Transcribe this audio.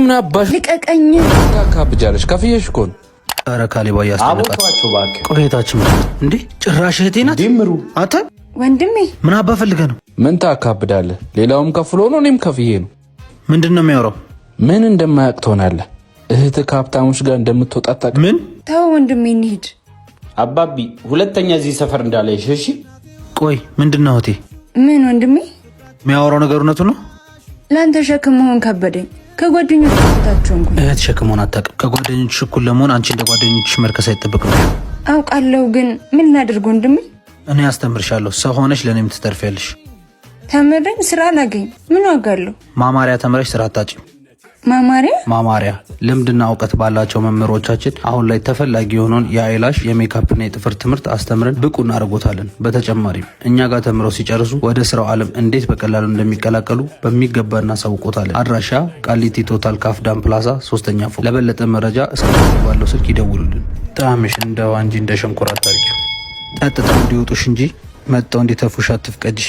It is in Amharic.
ምን አባሽ ልቀቀኝ። ታካብጃለሽ? ከፍዬሽ እኮ ነው። ኧረ ካሌባ እያስጨነቃት። አቦቷቸው እባክህ። ቆየታችን እንዴ? ጭራሽ እህቴ ናት። ድምሩ። አንተ። ወንድሜ። ምን አባ ፈልገህ ነው? ምን ታካብዳለህ? ሌላውም ከፍሎ ነው፣ እኔም ከፍዬ ነው። ምንድን ነው የሚያወራው? ምን እንደማያውቅ ትሆናለህ። እህትህ ከሀብታሞች ጋር እንደምትወጣ ታውቅ። ምን? ተው ወንድሜ እንሂድ። አባቢ፣ ሁለተኛ እዚህ ሰፈር እንዳላይሽ እሺ? ቆይ ምንድን ነው እህቴ? ምን ወንድሜ? የሚያወራው ነገር እውነቱ ነው? ለአንተ ሸክም መሆን ከበደኝ። ከጓደኞች ታች ሆንኩኝ። እህት ሸክም መሆን አታውቅም። ከጓደኞችሽ እኩል ለመሆን አንቺ እንደ ጓደኞችሽ መርከስ አይጠበቅም። አውቃለሁ፣ ግን ምን ላድርግ ወንድሜ? እኔ አስተምርሻለሁ። ሰው ሆነሽ ለእኔም ትተርፊያለሽ። ተምሬም ስራ አላገኝ ምን ዋጋ አለው? ማማሪያ ተምረሽ ስራ አታጪም። ማማሪያ? ማማሪያ ልምድና እውቀት ባላቸው መምህሮቻችን አሁን ላይ ተፈላጊ የሆነውን የ eyelash፣ የሜካፕና የጥፍር ትምህርት አስተምረን ብቁ እናደርጎታለን። በተጨማሪም እኛ ጋር ተምረው ሲጨርሱ ወደ ስራው ዓለም እንዴት በቀላሉ እንደሚቀላቀሉ በሚገባ እናሳውቆታለን። አድራሻ ቃሊቲ ቶታል ካፍዳን ፕላዛ ሶስተኛ ፎቅ። ለበለጠ መረጃ እስከ ባለው ስልክ ይደውሉልን። ጣምሽ እንደ ውሃ እንጂ እንደ ሸንኮራ አታርጊው። ጠጥተው እንዲወጡሽ እንጂ መጥተው እንዲተፉሽ አትፍቀጂ።